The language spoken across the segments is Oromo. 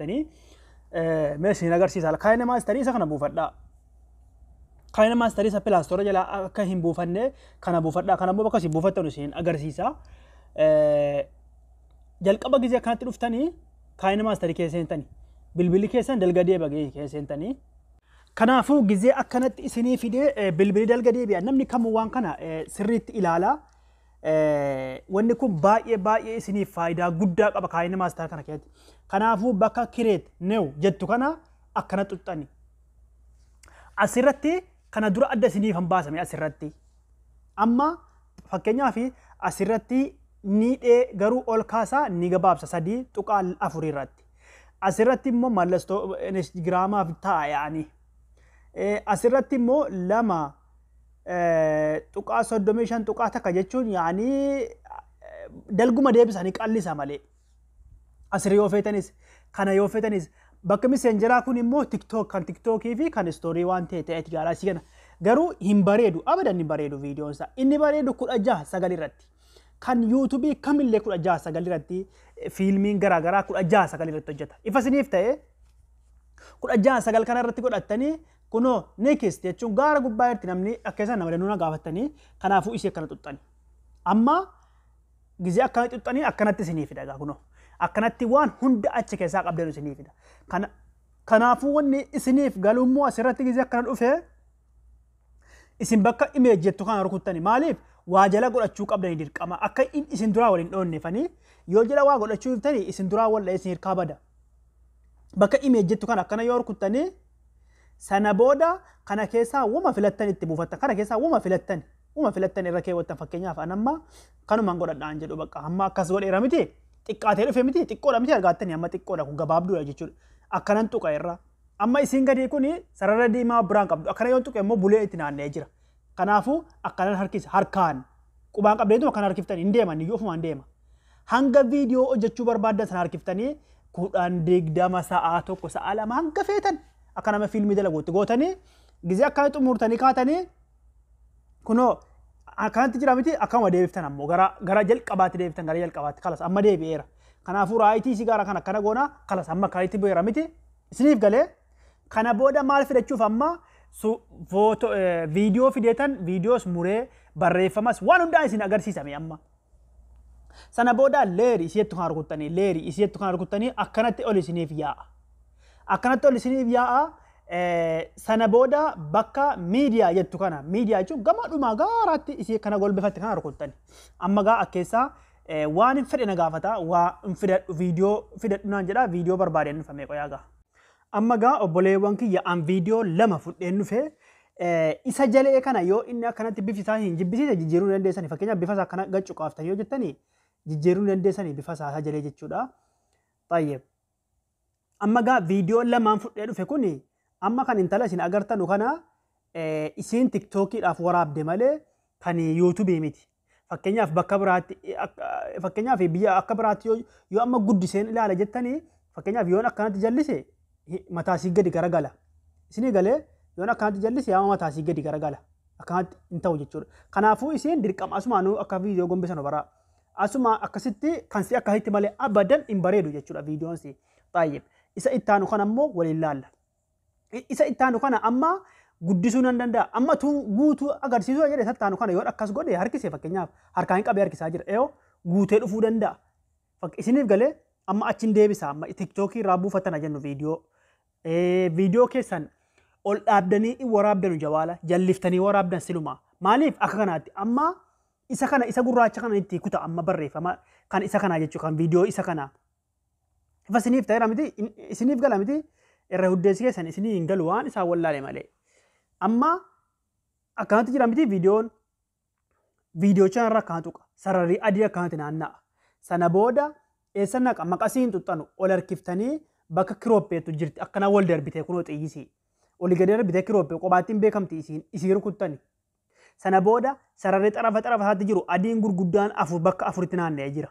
buufattanii mee isin agarsiisa. KineMasterii isa kana buufadhaa. KineMasterii isa Play Store jalaa akka hin buufanne kana buufadhaa. Kana immoo bakka isin buufattan isin agarsiisa. Jalqaba gizee akkanatti dhuftanii KineMasterii keessa seentanii, bilbilli keessan dalga deebi'ee keessa seentanii. Kanaafuu gizee akkanatti isinii fidee bilbilli dalga deebi'a. Namni kamuu waan kana sirriitti ilaalaa. Wanni kun baay'ee baay'ee isiniif faayidaa guddaa qaba KineMaster kana keessatti. Kanaafuu bakka "create new" jettu kana akkana xuxxani. Asirratti kana dura adda isiniif hin baasame asirratti. Amma fakkeenyaaf asirratti ni dhee garuu ol kaasaa ni gabaabsa 3.4 irratti. Asirratti immoo mallattoo Instagramaaf ta'a yaa'anii. Asirratti immoo 2.35.1 jechuun yaa'anii dalguma deebisanii qallisa malee. Asirra yoo feetanis, kana yoo feetanis, bakka Messengeraa kun immoo TikTok, kan TikTokii fi kan story waan ta'e ta'eeti gaara asii kana. Garuu hin bareedu, abadan hin bareedu viidiyoon isaa. Inni bareedu 16:9 irratti. Kan YouTubeii kamillee 16:9 irratti, fiilmiin garaagaraa 16:9 irratti hojjeta. Ifa isiniif ta'e, 16:9 kana irratti godhattanii kunoo "next" jechuun gaara gubbaa irratti namni akka isaan nama danuu na gaafattanii, kanaafuu isii akkana xuxxani. Amma gizee akkana xuxxanii akkanatti isinii fida egaa kunoo. Akkanatti waan hunda achi keessaa qabdan isinii fida. Kanaafuu wanni isiniif galummoo asirratti gizee akkana dhufee isin bakka "image" jettu kana rukuttani. Maaliif? Waa jala godhachuu qabdanii dirqama akka isin duraa waliin dhoonnefanii, yoo jala waa godhachuu dhiftanii isin duraa wal dha'ee isin hirkaa bada. Bakka "image" jettu kana akkana yoo rukuttanii, sana booda kana keessaa wama filattan itti buufattan, kana keessaa wama filattan irra keewwattan. Fakkeenyaaf an amma kanumaan godhadhaan jedhu, bakka amma akkas godheera miti, xiqqaatee dhufe miti, xiqqoodha miti, argaattanii? Amma xiqqoodha, kun gabaabduudha jechuudha. Akkanan tuqa irra. Amma isiin gadii kuni sarara diimaa biraan qabdu. Akkana yoo tuqe immoo bulee itti naanna'ee jira. Kanaafuu akkanan harkisa, harkaan qubaan qabdeetuma akkana harkiftan hin deeman iyyuu, ofumaan deema. Hanga viidiyoo hojjechuu barbaaddan sana harkiftanii 10, 20, sa'aa 1, sa'aa 2, hanga feetan akka nama fiilmii dalaguutti gootanii, gizee akkana xumurtanii kaatanii kunoo akkanatti jira miti, akkama deebiftan ammoo gara jalqabaatti deebiftan, gara jalqabaatti kalas amma deebi'eera. Kanaafuu rightii isii gara kana akkana goona, kalas amma akkanitti bu'eera miti, isiniif galee? Kana booda maal fidachuuf amma footoo viidiyoo fideetan, viidiyoos muree barreeffamas waan hundaa isin agarsiisame amma. Sana booda layerii isiettu kan rukuttanii, layerii isiettu kan rukuttanii akkanatti ol isiniif yaa'a. Akkanatti ol isiniif yaa'a. Sana booda bakka "media" jettu kana, media jechuun gama dhumaa gaaraatti isii kana golbifatte kana rukuttani. Amma gaa akkeessaa waan hin fedhe na gaafata, waa hin fidadhu, viidiyoo fidadhu naan jedha, viidiyoo barbaadeen dhufame qoyaa gaa. Amma gaa obboleewwan kiyya, an viidiyoo lama fudheen dhufe. Isa jalee kana yoo inni akkanatti bifi isaa hin jibbisiise jijjiiruu ni dandeessani. Fakkeenyaaf bifa isaa akkana gaccu qaaftanii yoo jettanii jijjiiruu ni dandeessani bifa isaa jalee jechuudha. Xayyib. Amma gaa viidiyoo lamaan fudhee dhufe kuni, amma kan intala isin agartanu kana isiin TikTokiidhaaf waraabde malee kan YouTubeii miti. Fakkeenyaaf bakka biraatti, fakkeenyaaf biyya akka biraatti yoo amma guddiseen ilaala jettanii, fakkeenyaaf yoon akkanatti jallise mataa isii gadi garagala. Isinii galee? Yoon akkanatti jallise yaama mataa isii gadi garagala. Akkanatti hin ta'u jechuudha. Kanaafuu isiin dirqama asumaanuu akka viidiyoo gombisan bara. Asuma akkasitti kan si akkasitti malee abadan hin bareedu jechuudha viidiyoon si. Xaayyib. Isa ittaanu kana immoo waliin laalla. Isa ittaanu kana amma guddisuu nan danda'a. Amma tu guutuu agarsiisuu jedhe, isa ittaanu kana yoo akkas godhe harkise, fakkeenyaaf harkaan hin qabee harkisaa jira. Eeyoo, guutee dhufuu danda'a. Isiniif galee? Amma achiin deebisa, amma TikTokii irraa buufatana jennu viidiyoo. Viidiyoo keessan ol dhaabdanii hin waraabdanu, jawaala jalliftanii waraabdan silumaa. Maaliif akka kanaatti amma isa kana, isa gurraacha kana itti kuta, amma barreeffama kan isa kanaa jechuudha, kan viidiyoo isa kanaa. Ifa isiniif ta'eera miti, isiniif gala miti? Irra huddeessi keessan isinii hin galu waan isaan wallaale malee. Amma akkanatti jira miti viidiyoon, viidiyoo irra akkana tuqa, sararri adii akkanatti naanna'a. Sana booda eessa naqa? Maqasii hin xuxxanu, ol harkiftanii bakka croppeetu jirti, akkana wal darbite kunoo xiyyisii. Olii gadi darbitee croppee qobaattiin beekamti, isiin isii rukuttani. Sana booda sararri xarafa xarafa isaatti jiru adiin gurguddaan afur bakka afuritti naanna'ee jira.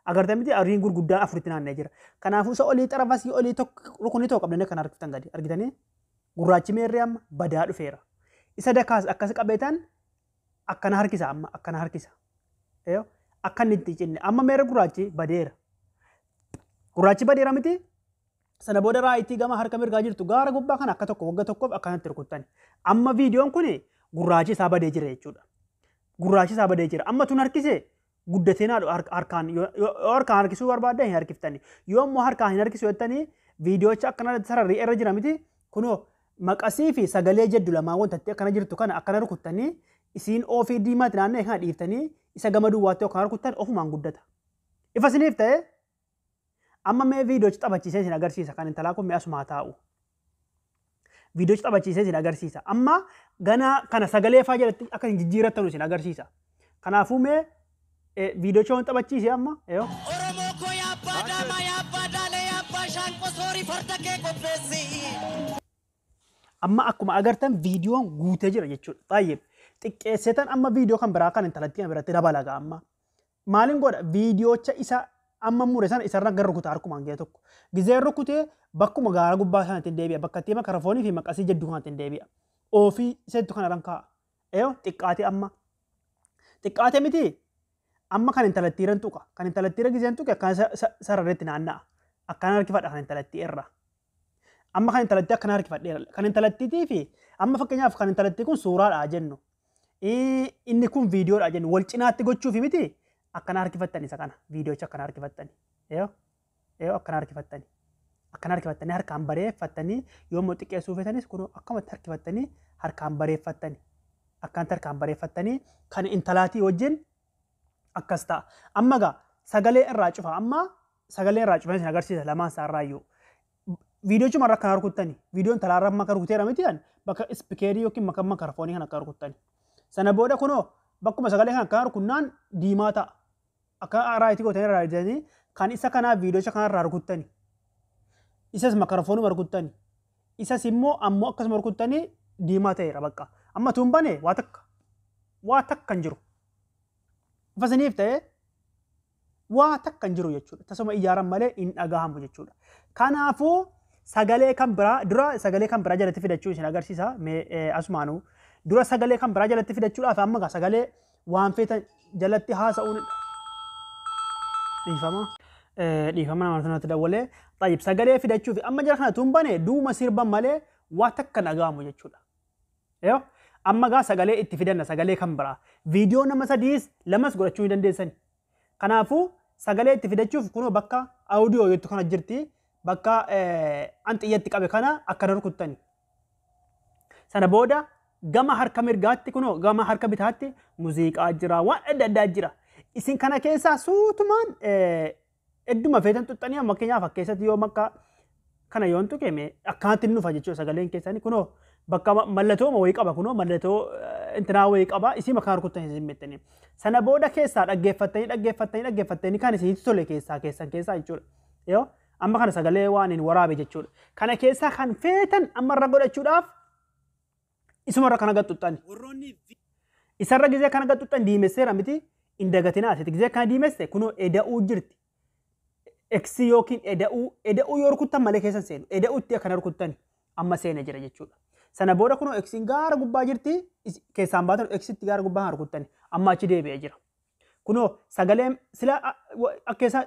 Agartee miti, adiin gurguddaan afuritti naanna'ee jira. Kanaafuu isa olii xarafa sii olii tokko rukunii tokko qabdanii kan harkiftan gadi argitanii, gurraachi meerree amma badaa dhufeera. Isa dakaas akkas qabeetan akkana harkisa, amma akkana harkisa. Akka inni itti cinne amma meerre gurraachi badeera. Gurraachi badeera miti. Sana booda right gama harka mirgaa jirtu gaara gubbaa kana akka tokko wagga tokkoof akkanatti rukuttani. Amma viidiyoon kun gurraachi isaa badee jira jechuudha. Gurraachi isaa badee jira. Amma tun harkise guddatee naa harkaan yoo harkaan harkisuu barbaaddan hin harkiftani. Yoo immoo harkaan hin harkisu jettanii viidiyoocha akkana sararri irra jira miti, kunoo maqasii fi sagalee jeddu lamaan wantatti akkana jirtu kana akkana rukuttanii isiin oofii diimaatti naanna'e kana dhiiftanii isa gama duwwaatti yookaan rukuttan ofumaan guddata. Ifa isiniif ta'e amma mee viidiyoocha taphachiisee isin agarsiisa kan intalaa kun mi'a asumaa taa'u. Viidiyoocha taphachiisee isin agarsiisa. Amma gana kana sagalee faa jalatti akka hin jijjiirattanu isin agarsiisa. Kanaafuu mee viidiyoocha waan taphachiise amma. Oromoo koo yaa abbaa daamaa, yaa abbaa daalee, yaa abbaa shaanqoo, soorii farda kee qopheessi. Amma akkuma agartan viidiyoon guutee jira jechuudha. Baay'ee xiqqeesseetan amma viidiyoo kan biraa kan intalattii kan biratti dabalaga amma. Maaliin godha? Viidiyoocha isa amma mure sana isarra gara rukuta harkumaan ga'e tokko. Gizeen rukutee bakkuma gaara gubbaa sanatti deebi'a. Bakka itti makarafoonii fi maqasii jidduu kanatti deebi'a. Oofii iseettu kana rankaa. Eeyo xiqqaate amma. Xiqqaate miti amma kan intalattii irra tuqa. Kan intalattii irra gizeen tuqe akkana sararreetti naanna'a. Akkana harkifadha kan intalattii irra. Amma kan intalattii akkana harkifadheera. Kan intalattiitii fi amma fakkeenyaaf kan intalattii kun suuraadha jennu. Inni kun viidiyoodha jennu. Wal cinaatti gochuufi miti akkana harkifattan isa kana. Viidiyoocha akkana harkifattani. Eeyo eeyo akkana harkifattani. Akkana harkifattanii harkaan bareeffattanii yoo immoo xiqqeessuu feetanis kun akkamatti harkifattanii harkaan bareeffattani. Akkanatti harkaan bareeffattanii kan intalaatii wajjin akkas ta'a. Amma gaa sagalee irraa cufa. Amma sagalee irraa cufee isin agarsiisa lamaan isaarraayyuu. Viidiyoo irra akkana rukuttani. Viidiyoon talaarra amma akka rukuteera miti bakka speaker yookiin bakka makarafoonii kan akka rukuttani. Sana booda kunoo bakkuma sagalee kan akkana rukunnaan diimaa ta'a. Akka right gootanii irraa rightanii kan isa kanaa viidiyoo kanarraa rukuttani. Isas makarafoonuma rukuttani. Isas immoo ammoo akkasuma rukuttanii diimaa ta'eera bakka. Amma tun bane waa takka. Waa takka hin jiru. Ifa isiniif ta'ee waa takka hin jiru jechuudha. Tasuma ijaaran malee hin dhagahamu jechuudha. Kanaafuu sagalee kan biraa dura sagalee kan biraa jalatti fidachuu isin agarsiisa mee asumaanuu. Dura sagalee kan biraa jalatti fidachuudhaaf amma gaa sagalee waan feetan jalatti haasa'uun dhiifama. Dhiifama nama sanatti dawwalee. Tayyib sagalee fidachuuf amma jara kana tun bane duuma sirban malee waa takka dhagahamu jechuudha. Yoo amma gaa sagalee itti fidanna sagalee kan biraa. Viidiyoo nama sadiis lamas godhachuu ni dandeessani. Kanaafuu sagalee itti fidachuuf kunoo bakka audio jettu kana jirti. Bakka an xiyyatti qabe kana akkana rukuttani. Sana booda gama harka mirgaatti kunoo gama harka bitaatti muuziqaa jira, waan adda addaa jira. Isin kana keessaa suutumaan hedduma feetan xuxxanii amma fakkeenyaaf keessatti yoo makka kana yoon tuqeme akkanatti nufa jechuudha sagaleen keessanii kunoo bakka mallattoo wayii qaba kunoo mallattoo intinaa wayii qaba isii makaa rukuttanii isin beektanii. Sana booda keessaa dhaggeeffattanii dhaggeeffattanii dhaggeeffattanii kan isinitti tole keessaa keessan keessaa jechuudha. Yoo amma kana sagalee waan hin waraabe jechuudha. Kana keessaa kan feetan amma irra godhachuudhaaf isumarra kana gaxuxxani. Isarra gizee kana gaxuxxan diimesseera miti hin dagatinaa asitti gizee kana diimesse kunoo eda'uu jirti. X yookiin eda'uu yoo rukuttan malee keessan seenu eda'uutti akkana rukuttani amma seena jira jechuudha. Sana booda kunoo X'n gaara gubbaa jirti keessaan baatan X'tti gaara gubbaa kan rukuttani amma achi deebi'ee jira. Kunoo sagaleen sila akka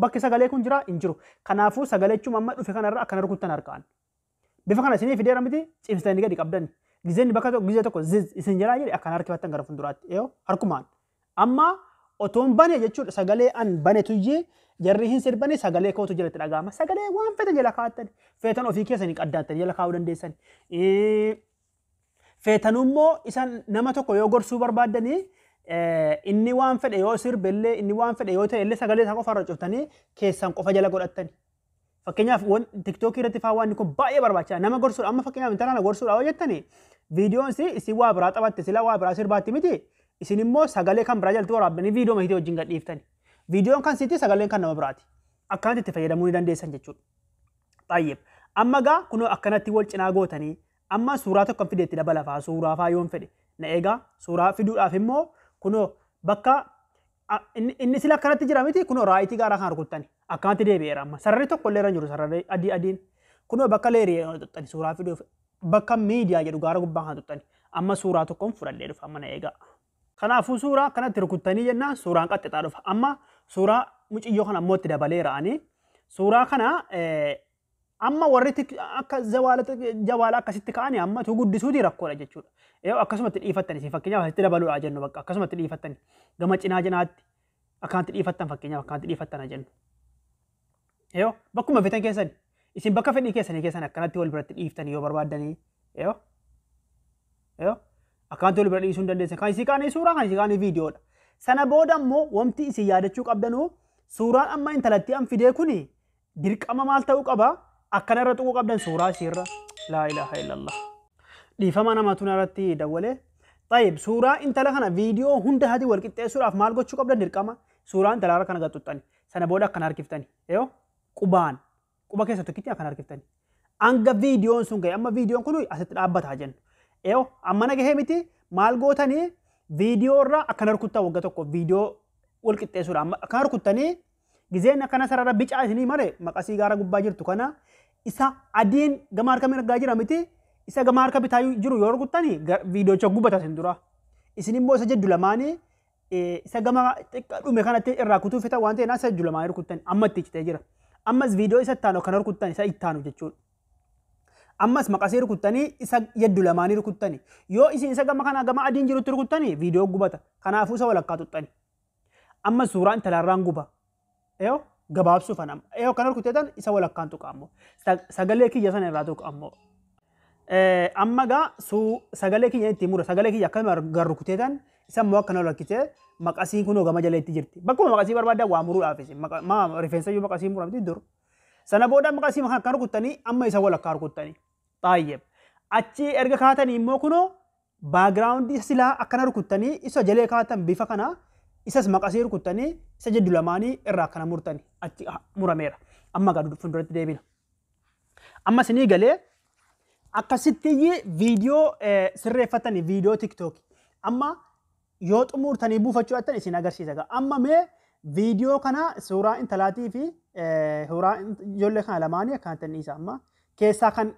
bakki sagalee kun jira hin jiru. Kanaafuu sagaleechuma amma dhufe kanarra akkana rukuttan harkaan. Bifa kana isinii fideera miti cimsitanii gadi qabdan. Gizeen bakka tokko gizee tokko ziz isin jalaa jedhe akkana harkifattan gara fuulduraatti. Yoo harkumaan. Amma otoon bane jechuudha sagalee an bane tuyyee jarri hin sirbane sagalee kootu jalatti dhaga'ama. Sagalee waan feetan jala kaa'attan. Feetan ofii keessanii qaddaattanii jala kaa'uu dandeessan. Feetanummoo isaan nama tokko yoo gorsuu barbaaddanii inni waan fedhe yoo sirbellee inni waan fedhe yoo ta'e illee sagalee isaa qofa irra cuftanii keessan qofa jala godhattani. Fakkeenyaaf TikTokii irratti fa'aa waan kun baay'ee barbaachisaa. Nama gorsuudha amma fakkeenyaaf intala kana gorsuudha yoo jettani viidiyoon si isin waa biraa taphatte sila waa biraa sirbaatti miti isin immoo sagalee kan biraa jalatti waraabdanii viidiyoo mahiitii wajjin gadhiiftani. Viidiyoon kan sitti sagaleen kan nama biraati. Akkanatti itti fayyadamuu ni dandeessan jechuudha. Xayyib. Amma gaa kunoo akkanatti wal cinaa gootanii amma suuraa tokko fide itti dabala fa'aa suuraa fa'aa yoon fedhe na eegaa suuraa fiduudhaaf immoo kunoo bakka inni sila akkanatti jira miti kunoo right gaaraa kan rukuttani akkanatti deebi'eera amma sararri tokko illee irra jiru sararri adii adiin kunoo bakka leerii xuxxani suuraa fiduuf bakka miidiyaa jedhu gaara gubbaa kan xuxxani amma suuraa tokkoon fudhadhee dhufa amma na eegaa. Kanaafuu suuraa akkanatti rukuttanii jennaan suuraan qaxxixaa dhufa amma suuraa muciyyoo kana ammoo itti dabaleera ani suuraa kana Amma warri akka jawaala akkasitti ka'anii amma tu guddisuuti rakkoodha jechuudha. Yoo akkasumatti dhiifattani isin fakkeenyaaf asitti dabaluudha jennu bakka akkasumatti dhiifattani gama cinaa cinaatti akkanatti dhiifattan fakkeenyaaf akkanatti dhiifattan jennu. Yoo bakkuma fetan keessan isin bakka fedhii keessanii keessan akkanatti wal biratti dhiiftanii yoo barbaaddanii yoo yoo akkanatti wal bira dhiisuu hin dandeessan. Kan isii kaanii suuraa kan isii kaanii viidiyoodha. Sana booda immoo wanti isin yaadachuu qabdanuu suuraan amma intalattii an fidee kuni dirqama maal ta'uu qaba? Akkanarra tuquu qabdan suuraa isiirra. Laa ilaaha illallah. Dhiifama namatu narratti dawwalee. Tayyib suuraa intala kana viidiyoo hunda isaatii wal qixxeessuudhaaf maal gochuu qabdan dirqama? Suuraa intalaarra kana gaxuxxani. Sana booda akkana harkiftani. Yoo qubaan quba keessa tokkitti akkana harkiftani. Hanga viidiyoon sun ga'e amma viidiyoon kun asitti dhaabbataa jennu. Yoo amma na gahee miti maal gootanii viidiyoo irraa akkana rukuttaa waggaa tokko viidiyoo wal qixxeessuudha. Amma akkana rukuttanii gizeen akkana sarara bicaa isinii mare maqasii gaara gubbaa jirtu kana isa adiin gama harka mirgaa jira miti isa gama harka bitaa jiru yoo rukuttanii viidiyoocha gubata isin dura. Isin immoo isa jeddu lamaanii isa gama xiqqaa dhume kanatti irraa kutuu fetan waan ta'eef isa jeddu lamaanii rukuttan amma itti citee jira. Ammas viidiyoo isa ittaanu akkana rukuttan isa ittaanu jechuudha. Ammas maqasii rukuttanii isa jeddu lamaanii rukuttanii yoo isin isa gama kana gama adiin jirutti rukuttanii viidiyoo gubata. Kanaafuu isa walakkaa tuxxani. Ammas suuraa intalaarraan guba. Yoo gabaabsuuf anam. Yoo kana rukutteetan isa walakkaan tuqa ammoo. Sagalee kiyya sana irraa tuqa ammoo. Amma gaa sagalee kiyya itti mura. Sagalee kiyya akkasuma gar rukuteetan isa immoo akkana lakkisee maqasiin kunoo gama jala itti jirti. Bakkuma maqasii barbaadan waa muruudhaafis. Maa rifeensa iyyuu maqasii muramti dur. Sana booda maqasii kan rukuttanii amma isa walakkaa rukuttanii. Xaayyeb. Achi erga kaatanii immoo kunoo baagiraawundii silaa akkana rukuttanii isa jalee kaatan bifa kana isas maqasii rukuttanii isa jiddu lamaanii irraa akkana murtanii achi murameera. Amma gaa fuulduratti deebina. Amma isinii galee akkasitti viidiyoo sirreeffatanii viidiyoo tiktookii. Amma yoo xumurtanii buufachuu jettan isin agarsiisa gaa. Amma mee viidiyoo kana suuraa intalaatii fi suuraa ijoollee kana lamaanii akkanatti dhiisa amma. Keessaa kan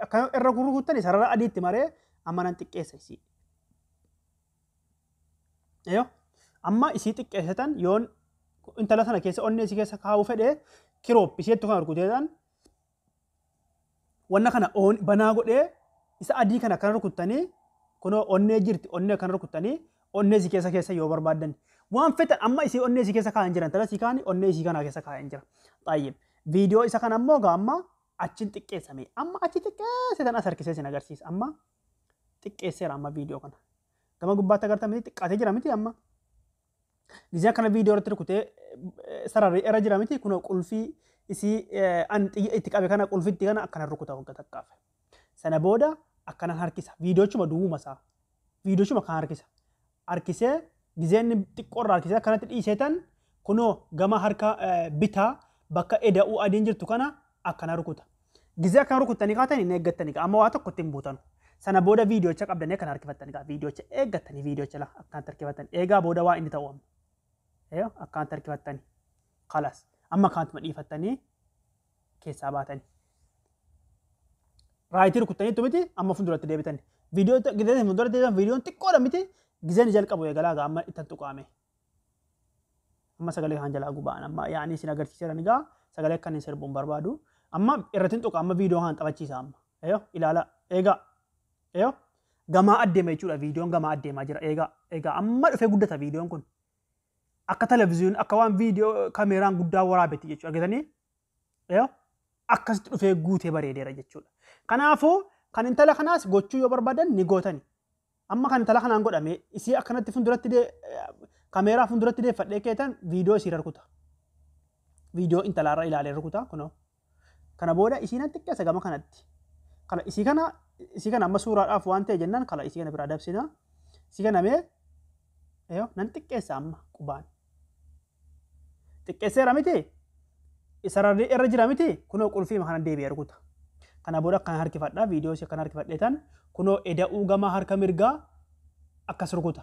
akka irra rukuttanii sarara adiitti maree amma nan xiqqeessa isii. Yoo amma isii xiqqeessatan yoon intala sana keessa onnee isii keessa kaa'uu fedhee kiroop isheettu kan rukuteetan wanna kana banaa godhee isa adii kana akkana rukuttanii kunoo onnee jirti onnee akkana rukuttanii onnee isii keessa keessa yoo barbaaddan waan fetan amma isii onnee isii keessa kaa'an jiran intala isii kaani onnee isii kana keessa kaa'an jira. Xaayyib viidiyoo isa kana ammoo gaa amma achiin xiqqeessame amma achi xiqqeessitan as harkisee isin agarsiisa amma xiqqeesseera amma viidiyoo kana gama gubbaatti agartan miti xiqqaatee jira miti amma gizee akkana viidiyoo irratti rukutee sararri irra jira miti kunoo qulfii isii an xiyya itti qabe kana qulfitti kana akkana rukuta waggaa takkaaf. Sana booda akkanan harkisa viidiyoochuma duwwuma isaa viidiyoochuma kan harkisa harkisee gizeen xiqqoo irraa harkisee akkanatti dhiiseetan kunoo gama harka bitaa bakka eda'uu adiin jirtu kana akkana rukuta. Gizee akkana rukuttanii kaatanii hin eeggattanii amma waa tokkotti hin buutanu. Sana booda viidiyoocha qabdanii akkana harkifattanii gaa viidiyoocha eeggattanii viidiyoocha la akkanatti harkifatanii eegaa booda waa inni ta'u amma. Eeyyoo akkanatti harkifattanii kalas amma akkanatuma dhiifattanii keessaa baatanii. Raayitii rukuttaniitu miti amma fuulduratti deebitanii. Viidiyoo gizeen fuulduratti deebitan viidiyoon xiqqoodha miti gizeen jalqabu eegalaa gaa amma ittan tuqaame. Amma sagalee kan jalaa gubaan amma yaa'anii isin agarsiiseera gaa sagalee akkan hin sirbuun barbaadu. Amma irratti hin tuqa amma viidiyoo kan taphachiisa amma. Eeyyoo ilaala eegaa eeyyoo gamaa addeema jechuudha viidiyoon gamaa addeemaa jira eegaa eegaa amma dhufee guddata viidiyoon kun. Akka televezyiin akka waan viidiyoo kaameeraan guddaa waraabetti jechuudha argitanii eeyyoo akkasitti dhufee guutee bareedeera jechuudha. Kanaafuu kan intala kanaas gochuu yoo barbaadan ni gootani. Amma kan intala kanaan godhame isii akkanatti fuulduratti kaameeraa fuulduratti deeffadhee keetan viidiyoo isii rukuta. Viidiyoo intalaarra ilaalee rukuta kunoo. Kana booda isii nan xiqqeessa gama kanatti. Kala isii kana amma suuraadhaaf waan ta'e jennaan kala isii kana biraa dabsina. Isii kana mee eeyyoo nan xiqqeessa amma qubaan. Xiqqeesseera miti sararri irra jira miti kunoo qulfii kana deebi'ee rukuta. Kana booda akkana harkifadha viidiyoo isii akkana harkifadheetan kunoo eda'uu gama harka mirgaa akkas rukuta.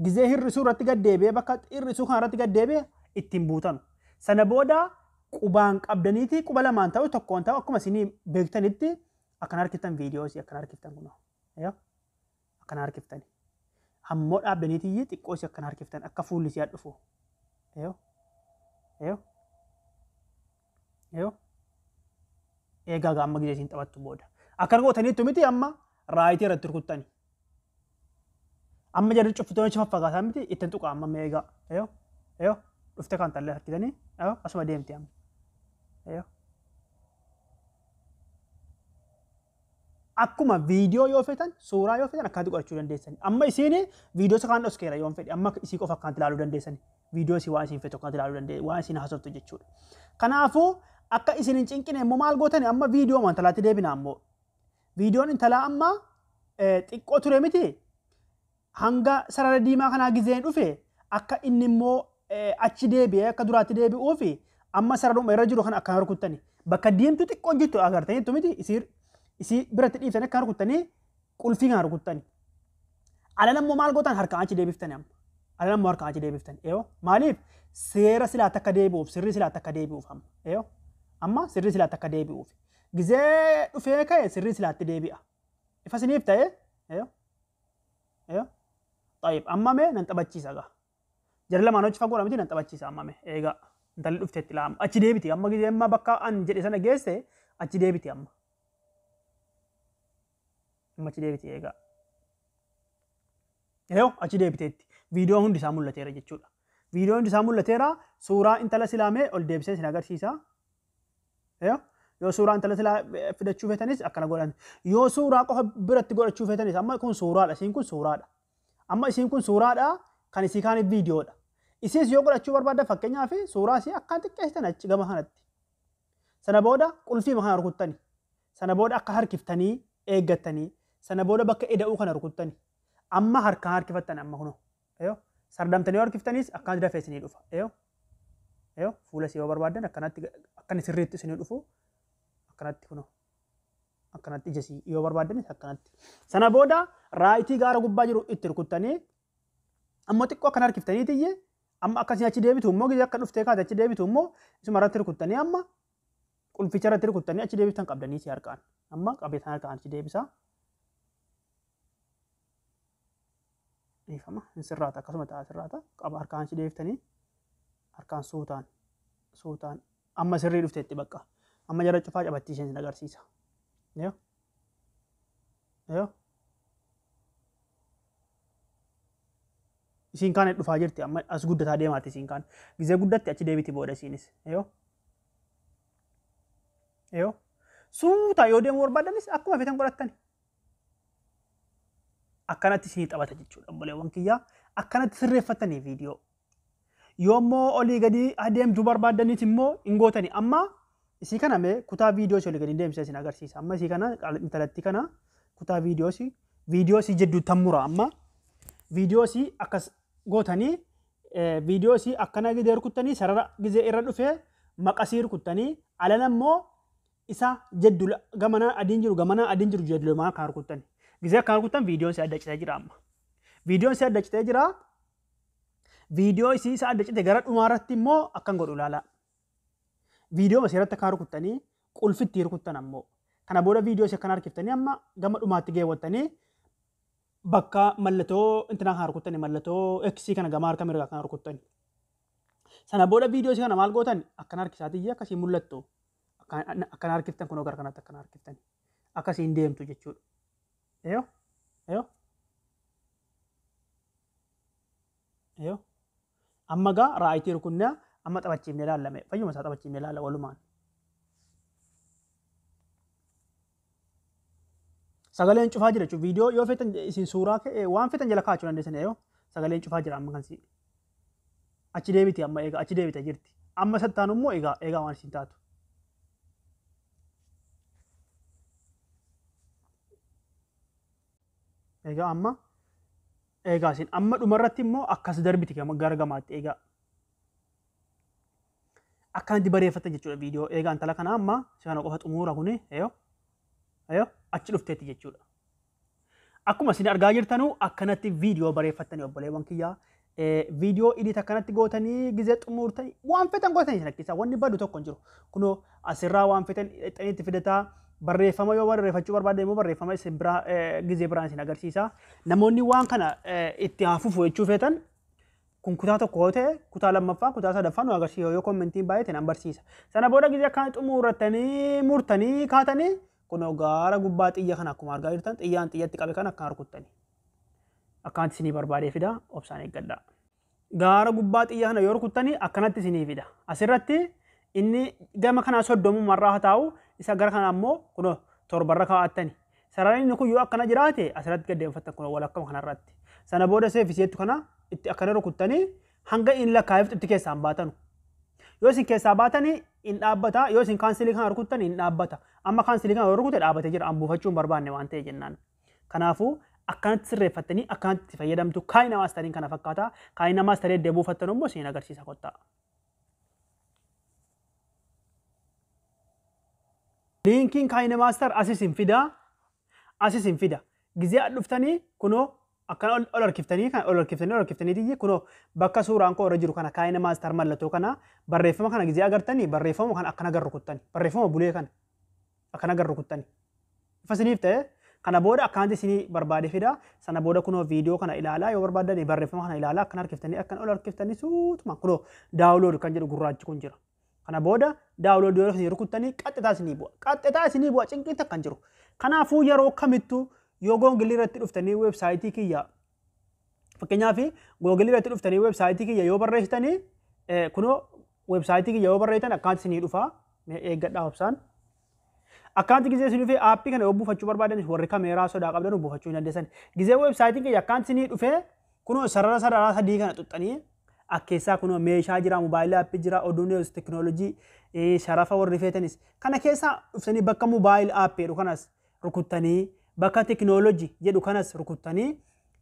Gizee hir'isuu irratti gad deebi'ee bakka hir'isuu kana irratti gad deebi'ee ittiin buutanu. Sana booda qubaan qabdaniiti quba lamaan ta'u tokkoon ta'u akkuma isinii beektanitti akkana harkiftan viidiyoo isii akkana harkiftan kunoo. Eeyyoo akkana harkiftani. Ammoo dhaabdaniitii xiqqoo isii akkana harkiftan akka fuulli isii dhufu. Eeyyoo eeyyoo eeyyoo Eegaa amma gizee isiin taphattu booda. Akkana gootaniittu miti amma raayitii irratti rukuttani. Amma jarri cuffitoonni achi faffagaataa miti ittiin tuqa amma mee eegaa. Eeyoo eeyoo dhufte kan tallee harkisanii eeyoo asuma deemti amma. Eeyoo. Akkuma viidiyoo yoo feetan suuraa yoo feetan akkanatti godhachuu dandeessan. Amma isiin viidiyoo isa kaan dhoskeera yoo fedhe amma isii qofa akkanatti ilaaluu dandeessan. Viidiyoo isii waan isiin feetu akkanatti ilaaluu dandeessan waan isiin haasoftu jechuudha. Kanaafuu akka isin hin cinqine immoo maal gootani amma viidiyoo intalaatti deebina ammoo. Viidiyoon intalaa amma xiqqoo ture miti hanga sarara diimaa kanaa gizeen dhufe akka inni immoo achi deebi'ee akka duraatti deebi'uuf amma sararuma irra jiru kana akkana rukuttani. Bakka diimtuu xiqqoo jirtu agartaniittu miti isii biratti dhiiftanii akkana rukuttanii qulfii kana rukuttani. Alala immoo maal gootan harkaan achi deebiftani amma. Alala immoo harkaan achi deebiftani. Eeyoo maaliif seera silaatti akka deebi'uuf sirrii silaatti akka deebi'uuf amma. Eeyoo amma sirrii silaatti akka deebi'uuf. Gizee dhufee ka'e sirrii silaatti deebi'a. Ifa isiniif ta'e eeyoo eeyoo xayyib amma mee nan taphachiisa gaa. Jarri lamaan hojii fagoodha miti nan taphachiisa amma mee eegaa intalli dhufteetti laama achi deebiti amma gizee amma bakka an jedhe sana geesse achi deebiti amma. Amma achi deebiti eegaa. Eeyoo achi deebiteetti viidiyoo hundi isaa mul'ateera jechuudha. Viidiyoo hundi isaa mul'ateera suuraa intala silaamee ol deebisee isin agarsiisa. Eeyoo yoo suuraa intala silaa fidachuu feetanis akkana godhan. Yoo suuraa qofa biratti godhachuu feetanis amma kun suuraadha isiin kun suuraadha. Amma isiin kun suuraadha kan isii kaaniif viidiyoodha. Isiis yoo godhachuu barbaaddan fakkeenyaaf suuraa isii akkaan xiqqeessitan achi gama kanatti. Sana booda qulfii kana rukuttani. Sana booda akka harkiftanii eeggattanii. Sana booda bakka eda'uu kana rukuttani. Amma harkaan harkifattan amma kunoo. Eeyoo sardamtanii yoo harkiftanis akkaan dafee isinii dhufa. Eeyoo eeyoo fuula isii yoo barbaaddan akkanatti akkan sirriitti isinii dhufu akkanatti kunoo. Akkanatti ija isii yoo barbaaddanis akkanatti. Sana booda raayitii gaara gubbaa jiru itti rukuttanii ammoo xiqqoo akkan harkiftanii tiyye amma akkasii achi deebitu immoo gizee akka dhuftee kaate achi deebitu immoo isuma irratti rukuttanii amma qulficha irratti rukuttanii achi deebiftan qabdanii si harkaan. Amma qabeetan harkaan achi deebisaa. Dhiifama hin sirraata akkasuma ta'a sirraata qaba harkaan achi deebiftanii harkaan suutaan suutaan amma sirrii dhufteetti bakka amma jara cufaa cabattii isheen sin agarsiisa. Yoo yoo isiin kaan dhufaa jirti amma as guddataa deemaatti isiin kaan gizee guddatti achi deebiti booda isiinis yoo yoo suutaa yoo deemuu barbaadanis akkuma feetan godhattani. Akkanatti isinii taphata jechuudha obboleewwan kiyyaa akkanatti sirreeffattanii viidiyoo. Yoo immoo olii gadi adeemtuu barbaaddanis immoo hin gootani amma isii kana mee kutaa viidiyoo isii olii gadi deemsee isin agarsiisa. Amma isii kana intalattii kana kutaa viidiyoo isii jidduutti mura amma viidiyoo isii akkas gootanii viidiyoo isii akkana gizee rukuttanii sarara gizee irra dhufee maqasii rukuttanii alana immoo isa jiddu gamanaa adiin jiru gamanaa adiin jiru jiddu kan rukuttani. Gizee akkana rukuttan viidiyoon isii adda citee jira amma. Viidiyoon isii adda citee jira. Viidiyoo isii isa adda cite gara dhumaa irratti immoo akkan godhu ilaala. Viidiyoo isii irratti akkan rukuttanii qulfitti rukuttan ammoo. Kana booda viidiyoo isii akkana harkiftanii amma gama dhumaatti geewwattanii bakka mallattoo intinaa kan rukuttanii mallattoo X kana gama harka mirgaa kan rukuttanii. Sana booda viidiyoo isii kana maal gootan akkana harkisaatii akkasii mul'attu. Akkana harkiftan kunoo gara kanatti akkana harkiftanii. Akkasiin deemtu jechuudha. Eeyoo eeyoo eeyoo amma gaa raayitii rukunnaa amma taphachiifnee ilaallame fayyuma isaa taphachiifnee ilaalla walumaan. Sagaleen cufaa jira jechuudha viidiyoo yoo feetan isin suuraa waan feetan jala kaa'achuu dandeessan eeyoo sagaleen cufaa jira amma kan si achi deebiti amma eegaa achi deebite jirti amma sattaan immoo eegaa eegaa waan isin taatu. Egaa amma eegaa isin amma dhumarratti immoo akkas darbiti gara gamaatti eegaa. Akkanatti bareeffatan jechuudha viidiyoo eegaa intala kana amma si kana qofa xumuura kuni eeyoo eeyoo achi dhufteetti jechuudha. Akkuma isin argaa jirtanuu akkanatti viidiyoo bareeffattanii obboleewwan kiyyaa viidiyoo edit akkanatti gootanii gizee xumuurtanii waan feetan gootanii isin akkisa wanni badu tokko hin jiru. Kunoo asirraa waan feetan itti fidataa barreeffama yoo barreeffachuu barbaadde immoo barreeffama isin biraa gizee biraan isin agarsiisa. Namoonni waan kana itti haa fufu jechuu feetan Kun kutaa tokko yoo ta'e, kutaa lammaffaa, kutaa sadaffaa nu agarsiisa. Yoo commentiin baay'ate nan barsiisa. Sana booda gizee akkana xumuurrattanii murtanii kaatanii, kunoo gaara gubbaa xiyya kana akkuma argaa jirtan xiyyaan xiyyatti qabe kana akkaan rukuttanii. Akkanatti isinii barbaadee fida, obsaan eeggadhaa. Gaara gubbaa xiyya kana yoo rukuttanii akkanatti isinii fida. Asirratti inni gama kanaa 30rraa haa taa'u, isa gara kanaa immoo kunoo 7rra kaa'attani. Sararri inni kun yoo akkana jiraate asirratti gad deemfattan, kunoo walakkama kanarratti. Sana booda save iseettu kana itti akkana rukuttanii hanga inni lakkaa'eef itti keessaan baatanu. Yoo isin keessaa baatanii hin dhaabbata, yoo isin cancel kana rukuttan hin dhaabbata. Amma cancel kana yoo rukute dhaabatee jira, an buufachuu hin barbaanne waan ta'e jennaan. Kanaafuu akkanatti sirreeffattanii akkanatti itti fayyadamtu. KineMasteriin kana fakkaata. KineMasterii eddee buufattan immoo isin agarsiisa, kottaa. Linkiin KineMaster asis hin fida. Asis hin fida. Gizee dhuftanii kunoo akkana ol harkiftanii, kan ol harkiftanii ol harkiftanii kunoo bakka suuraan koo irra jiru kana, KineMaster mallattoo kana, barreeffama kana gizee agartanii, barreeffama kana akkana gar rukuttani, barreeffama bulee kana akkana gar rukuttani. Ifa isiniif ta'e. Kana booda akkanatti isinii barbaade fida. Sana booda kunoo viidiyoo kana ilaalaa, yoo barbaaddan barreeffama kana ilaalaa, akkana harkiftanii, akkana ol harkiftanii suutuma kunoo download kan jedhu gurraachi kun jira. Kana booda download yoo isinii rukuttanii qaxxitaa isinii bu'a. Qaxxitaa isinii bu'a, cinqiin takka hin jiru. Kanaafuu yeroo kamittuu yoo Googleii irratti dhuftanii websiteii kiyya, fakkeenyaaf Googleii irratti dhuftanii websiteii kiyya yoo barreessitanii, kunoo websiteii kiyya yoo barreessitan akkanatti isinii dhufa. Eeggadhaa obsaan. Akkanatti gizee isinii dhufee, appii kana yoo buufachuu barbaadan, warri kameeraa sodaa qabdan buufachuu hin dandeessan. Gizee websiteiin kiyya akkanatti isinii dhufee, kunoo sarara sararaa sadii kana xuxxanii akkeessaa kunoo meeshaa jira, mobile appii jira, oduu, news, teknoolojii, sharafa warri feetanis. Kana keessaa dhuftanii bakka mobile appii jedhu kanas rukuttanii, bakka teknoolojii jedhu kanas rukuttanii,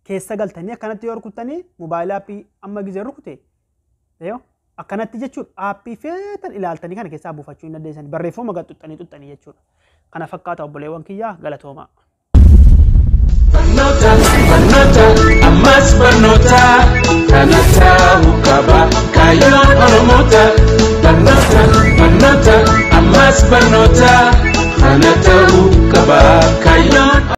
keessa galtanii akkanatti yoo rukuttanii mobile appii amma gizee rukute akkanatti jechuudha, appii feetan ilaaltanii kana keessaa buufachuu hin dandeessan, barreeffama gad xuxxanii xuxxanii jechuudha. Kana fakkaata obboleewwan kiyyaa, galatoomaa. Barnoota, barnoota, ammas barnoota, kana ta'uu qaba kaayyoon Oromoota. Barnoota, barnoota, ammas barnoota, kana ta'uu qaba kaayyoon.